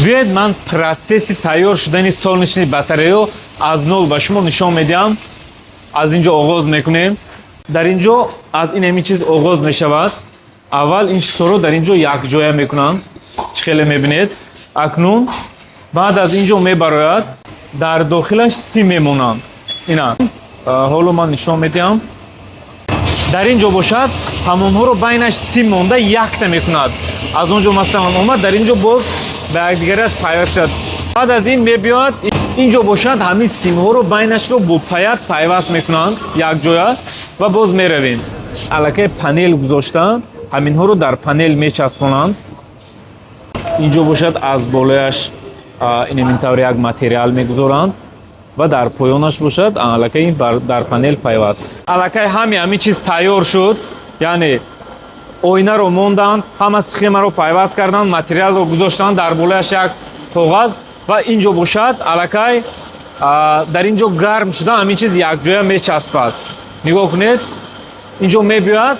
Биёед, ман процесси тайёр шудани солнечный батареё аз нол ба шумо нишон медиҳам. Аз ин ҷо оғоз мекунем. Дар ин ҷо аз ин ҳамин чиз оғоз мешавад. Аввал ин чизҳоро дар ин ҷо якҷоя мекунанд, чӣ хеле мебинед. Акнун баъд аз ин ҷо мебарояд, дар дохилаш сим мемонанд. Ина ҳоло ман нишон медиҳам. Дар ин ҷо бошад, ҳамонҳоро байнаш сим монда якта мекунад. Аз он ҷо, масалан, омад, дар ин ҷо боз ба якдигараш пайваст шуд. Баъд аз ин мебиёяд, ин ҷо бошад, ҳамин симҳоро байнашро бо паят пайваст мекунанд якҷоя ва боз меравем. Аллакай панел гузошта, ҳаминҳоро дар панел мечаспонанд. Ин ҷо бошад, аз болояш ин тавр як материал мегузоранд ва дар поёнаш бошад, аллакай ин дар панел пайваст. Аллакай ҳамин чиз тайёр шуд, яъне оинаро монданд, ҳама схемаро пайваст карданд, материалро гузоштанд, дар болояш як коғаз ва ин ҷо бошад, аллакай дар ин ҷо гарм шуда, ҳамин чиз якҷоя мечаспад. Нигоҳ кунед, ин ҷо мебиёяд,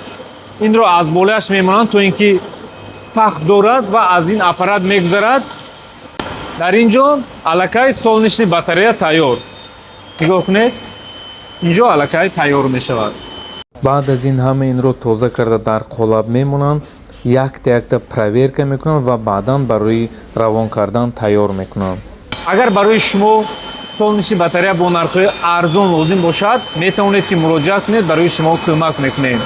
инро аз болояш мемонанд, то ин ки сахт дорад ва аз ин аппарат мегузарад. Дар ин ҷо аллакай солнечный батарея тайёр. Нигоҳ кунед, ин ҷо аллакай тайёр мешавад. Баъд аз ин ҳама инро тоза карда, дар қолаб мемонанд, якта якта проверка мекунанд ва баъдан барои равон кардан тайёр мекунанд. Агар барои шумо солнечный батарея бо нархҳои арзон лозим бошад, метавонед, ки муроҷиат кунед, барои шумо кӯмак мекунем.